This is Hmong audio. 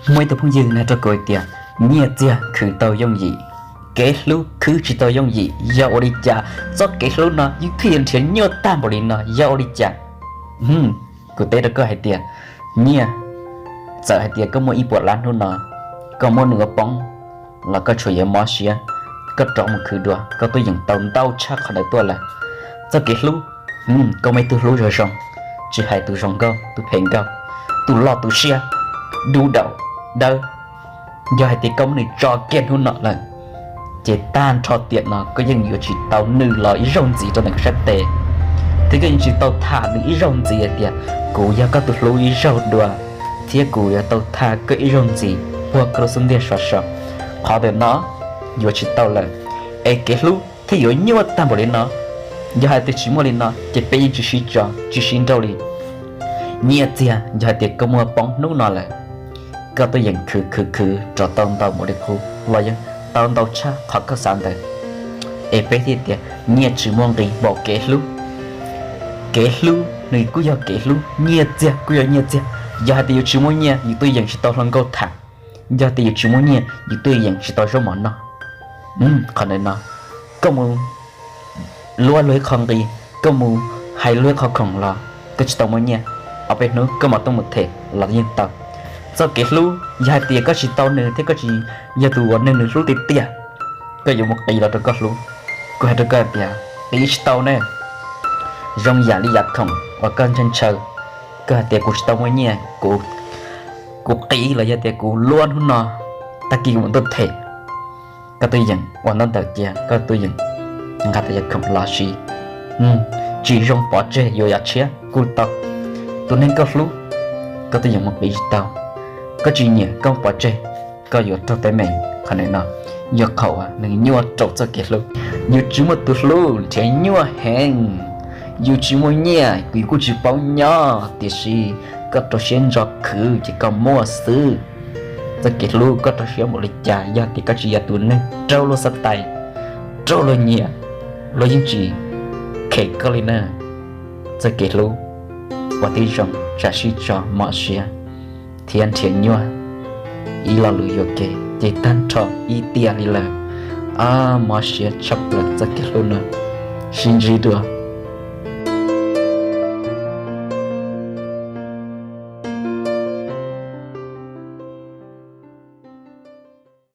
Muaj ib tug phooj ywg hais rau kuv hais tias nyiaj txiag khwv tau yooj yim, kev hlub khwv tsis tau yooj yim, yog ua li cas txoj kev hlub no yeej thiaj yuav nrhiav nyuaj tag npaum li no, yog ua li cas? Kuv teb rau koj hais tias nyiaj, txawm hais tias koj muaj ib puas lab hnub no, koj muab nws ua poob los koj tsuas yuav mob siab, koj rov mus khwv dua koj tuaj yeem tau ntau tshaj qhov ntawd tuaj lawm. Txoj kev hlub, koj muaj ib tug hlub zoo zoo, tsis hais tus zoo nkauj tus phem nkauj, tus loj tus siab, dub daum dawb, yog hais tias koj muab nws tso kiag hnub no lawm, ces tag nrho tiam no koj yeej yuav tsis tau nws los ib zaug ntxiv rau ntawm koj sab tes, thiab koj yeej tsis tau tham nws ib zaug ntxiv hais tias kuv yog koj tus hlub ib zaug dua, thiab kuv yuav tau tham koj ib zaug ntxiv puag koj lub xub ntiag sov so. Qhov ntawm no yuav tsis tau lawm, es kev hlub thiaj yuav nyuaj tag npaum li no. Yog hais tias tsis muaj li no ces peb yeej tsis sib tso tsis sib nrauj li. Nyiaj txiag, yog hais tias koj muaj poob hnub no lawm, koj tuaj yeem khwv khwv khwv rov tau ntau npaum li qub los yeej tau ntau tshaj qhov koj xav ntawd. Es peb thiaj tias nyiaj tsis muaj nqis npaum kev hlub. Kev hlub nws kuj yog kev hlub, nyiaj txiag kuj yog nyiaj txiag. Yog hais tias yus tsis muaj nyiaj yus tuaj yeem tsis tau hluas nkauj tham, yog tias yus tsis muaj nyiaj yus tuaj yeem tsis tau zaub mov noj. Qhov ntawm no, koj mus luaj luag ib qho nqi, koj mus hais luag ib qho khoom los koj tsis tau muaj nyiaj, ob peb hnub koj mam tuaj mus them los yeej tau. Txoj kev hlub, yog hais tias koj tsis tau nws thiab koj tsis yog tus uas neeg nws hlub tiag tiag, koj yuav mus qiv los rau koj hlub. Kuv hais rau koj tias qiv tsis tau ne. Zoo yam li yav khoom uas koj ntshaw ntshaw, koj hais tias kuv tsis tau muaj nyiaj, kuv qiv los yog tias kuv luaj hnub no, tag kis kuv mam tuaj them. Koj tuaj yeem ua ntaub ntawv cia, koj tuaj yeem nqa tau yav khoom los siv, tsis zoo pov tseg yuav yav tshiab kuj tau. Tus neeg koj hlub, koj tuaj yeem mus qiv tsis tau. Koj tsis nyiam koj pov tseg, koj yuav raug teeb meem. Qhov ntawm no yog qhov uas nws nyuaj rau txoj kev hlub. Yus tsis muaj tus hlub nrhiav nyuaj heev. Yus tsis muaj nyiaj kuv kuj tsis paub nyob, tiam sis koj rau siab ntso khwv ces koj muaj xwb. Txoj kev hlub koj rau siab npaum li cas, yog tias koj tsis yog tus neeg raug luag xav tais, raug luag nyiam, luag yeej tsis khem koj li na. Txoj kev hlub, ua tib zoo tsam sib tso mom siab thiab nrhiav nyuaj ib lo lus yuam kev ces tag nrho ib tiam li lawm. Mob siab tshaj plaws txoj kev hlub no. Sib ntsib dua